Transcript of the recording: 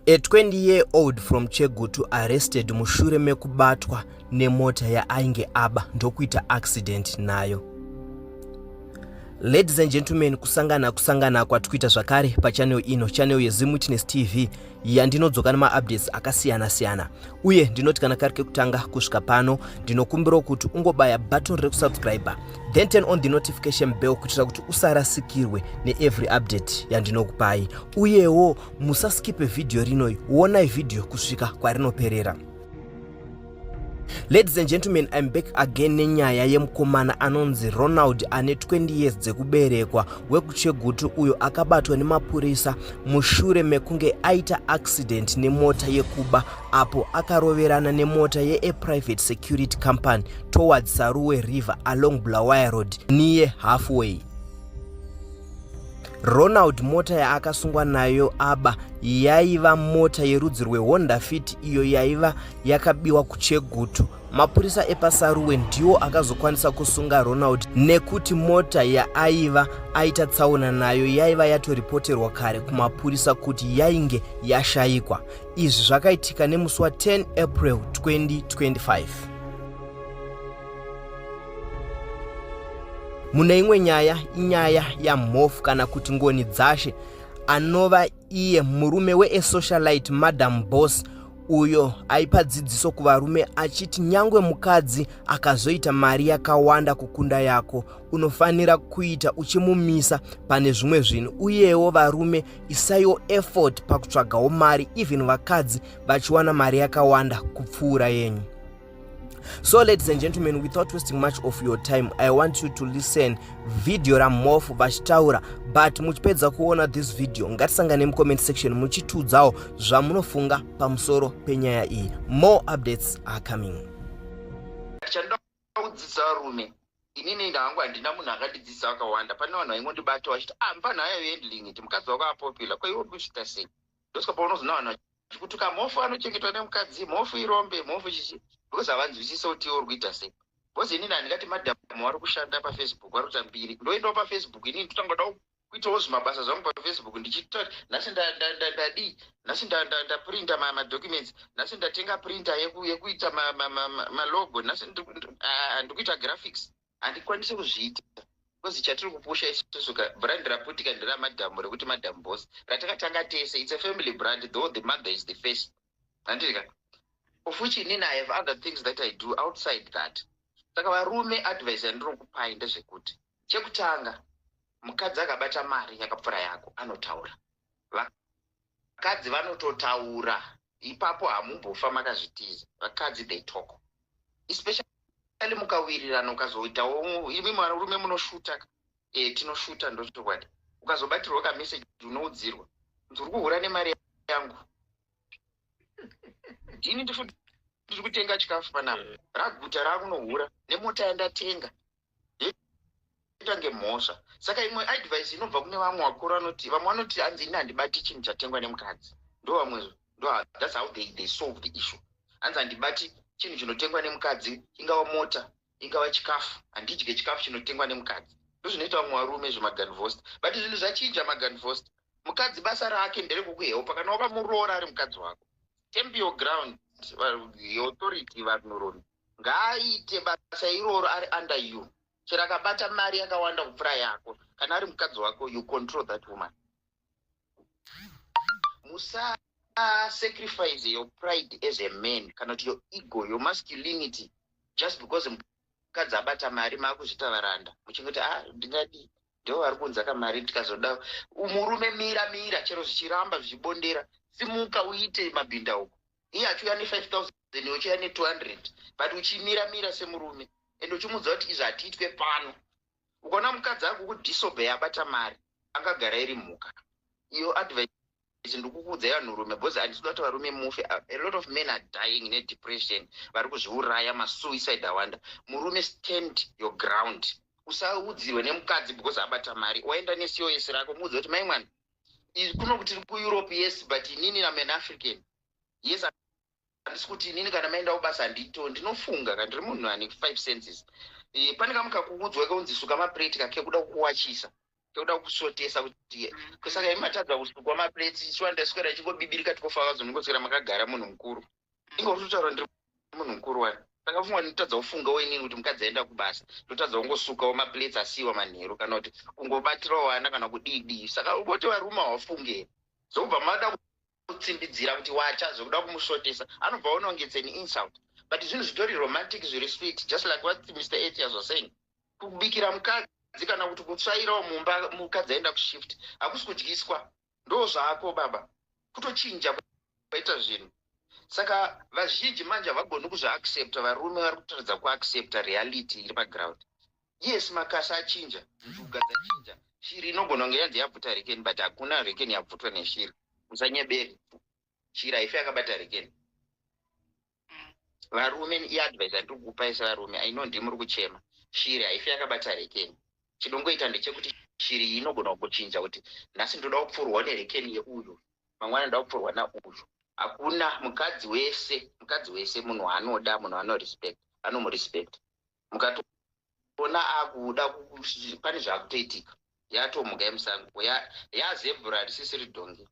A 20 year old from Chegutu arrested mushure mekubatwa nemota yaainge aba ndokuita accident nayo. Ladies and gentlemen, kusangana kusangana kwatikuita zvakare pachannel ino, channel yeZim Witness TV yandinodzoka nemaupdates akasiyana siyana, uye ndinoti kana kari kekutanga kusvika pano ndinokumbirawo kuti ungobaya button rekusubscribe then turn on the notification bell kuitira kuti usarasikirwe neevery update yandinokupai, uyewo musaskipe vhidhiyo rinoi, wonai vhidhiyo kusvika kwarinoperera. Ladies and gentlemen, I'm back again nenyaya yemukomana anonzi Ronald ane 20 years dzekuberekwa wekuChegutu, uyo akabatwa nemapurisa mushure mekunge aita accident nemota yekuba apo akaroverana nemota yeaprivate security company towards Saruwe River along Bulawayo Road near halfway. Ronald mota yaakasungwa nayo aba yaiva mota yerudzi rweHonda Fit iyo yaiva yakabiwa kuChegutu. Mapurisa epaSaruwe ndiwo akazokwanisa kusunga Ronald nekuti mota yaaiva aita tsaona nayo yaiva yatoripoterwa kare kumapurisa kuti yainge yashayikwa. Izvi zvakaitika nemusi wa10 April 2025. Mune imwe nyaya, inyaya yaMhofu kana kuti Ngoni Dzashe anova iye murume weesocialite Madam Boss, uyo aipa dzidziso kuvarume achiti nyangwe mukadzi akazoita mari yakawanda kukunda yako, unofanira kuita uchimumisa pane zvimwe zvinhu, uyewo varume isaiwo effort pakutsvagawo mari even vakadzi vachiwana mari yakawanda kupfuura yenyu. So ladies and gentlemen, without wasting much of your time, I want you to listen video raMhofu vachitaura, but muchipedza kuona this video ngatisangane mucomment section muchitiudzawo zvamunofunga pamusoro penyaya iyi. More updates are coming. Chandoda kudzidzisa varume, inini ndangu handina munhu akandidzidzisa vakawanda. Pane vanhu vaingondibata vachiti, "Ah, mufana ayo handling it, mukadzi wako apopular, ko iwe uri kusvita sei?" Ndosvika paunozona vanhu vachikutuka, "Mhofu anochengetwa nemukadzi, mhofu irombe, mhofu chichi," because havanzwisise kuti iwe uri kuita sei. Because inini handingati madhamu vari kushanda paFacebook, vari kuita mbiri, ndoendawo paFacebook inini totangoda kuitawo zvimabasa zvangu paFacebook ndichita. Nhasi ndadii? Nhasi ndaprinta madocuments, nhasi ndatenga printer yekuita malogo, nhasi ndikuita graphics. Handikwanisi kuzviita because chatiri kupusha isusu, brand raputika nderamadhamu rekuti Madam Boss ratakatanga tese. It's a family brand, though the mother is the face, handika? Of which inini I have other things that I do outside that. Saka varume, advice yandinokupai ndezvekuti, chekutanga, mukadzi akabata mari yakapfuura yako anotaura. Vakadzi vanototaura ipapo, hamumbofa makazvitiza. Vakadzi, they talk, especially mukawirirana, ukazoitawo imi varume munoshuta. Tinoshuta, ndochokwadi. Ukazobatirwa kameseji unoudzirwa nzi uri kuhura nemari yangu, ini ndiri kutenga chikafu panapa, raguta rakunohura nemota yandatenga, itange mhosva. Saka imwe advice inobva kune vamwe vakuru vanoti, vamwe vanoti hanzi, "Ini handibati chinhu chatengwa nemukadzi." Ndo vamwe, ndo that's how they solve the issue. Hanzi, "Handibati chinhu chinotengwa nemukadzi, ingava mota, ingava chikafu, handidye chikafu chinotengwa nemukadzi." Ndo zvinoita vamwe varume zvemaganvost, but zvinhu zvachinja. Maganvost, mukadzi basa rake nderekukuhelpa. Kana wakamuroora ari mukadzi wako, stamp your ground, your authority. Vanhurume ngaaite basa iroro ari under you. Chero akabata mari yakawanda kupfuura yako, kana ari mukadzi wako, you control that woman. Musasacrifice your pride as a man kana kuti your ego, your masculinity, just because mukadzi abata mari, maakuzvita varanda muchingoti, "A ah, ndingadii, ndo vari kunza kamari." Tikazoda murume, mira, mira, chero zvichiramba zvichibondera, simuka uite mabhindauko. Iye achiuya ne5 000, uchiuya ne200, but uchimira mira semurume ende uchimuudza kuti izvi hatiitwe pano. Ukaona mukadzi akukudisobey abata mari, angagara iri mhuka. Iyo advice ndikukuudzai vanhurume, because handisi kuda kuti varume mufe. A lot of men are dying nedepression, vari kuzviuraya, masuicide awanda. Murume, stand your ground, usaudzirwe nemukadzi because abata mari. Waenda neCOS rako, muudze kuti, "Mai mwana, kuno kuti tiri kuEurope, yes, but inini am an African, yes. Handisi kuti inini kana maenda kubasa handito, ndinofunga kana ndiri munhu ane five senses." Pane kamuka kuudzwa keunzi suka mapureti kake kuda kuwachisa. Toda kusvotesa kuti kusaka imatadza kusukwa maplates. Shuwa, ndaswera ichingobibirika, tikofa ndingoswera makagara munhu mukuru. Inga kutotaura ndiri munhu mukuru wani. Saka fungwa ndinotadza kufungawo inini kuti mukadzi aenda kubasa, ndotadza kungosukawo maplates asiyiwa manheru, kana kuti kungobatirawo vana, kana kudii dii. Saka ungoti varume havafunge, zobva mada kutsimbidzira kuti wacha, zvokuda kumusvotesa, anobva aona an insult. But zvinhu zvitori romantic, zviri sweet, just like what Mr Athias was saying, kubikira mukadzi kana kuti kutsvairawo mumba mukadzi aenda kushift, hakusi kudyiswa. Ndo zvako baba, kutochinja kwaita zvinhu. Saka vazhinji manje havagoni kuzviaccepta. Varume vari kutaridza kuaccepta reality iri paground. Yes, makasa achinja, njuga dzachinja, shiri inogona kunge yanzi yabvuta rekeni, but hakuna rekeni yabvutwa neshiri. Musanyeberi, shiri haifi yakabata rekeni. Varume, iadvice yandiri kukupai sevarume, aino ndimuri kuchema, shiri haifi yakabata rekeni. Chinongoita ndechekuti shiri iyi inogona kuchinja kuti nhasi ndoda kupfurwa nerekeni yeuyu, mangwana ndoda kupfurwa nauyu. Hakuna mukadzi wese, mukadzi wese munhu waanoda, munhu anorespect, anomurespect. Mukatoona akuda, pane zvaakutoitika, yatomuka yemusango, yazebhura, risisiri dhongi.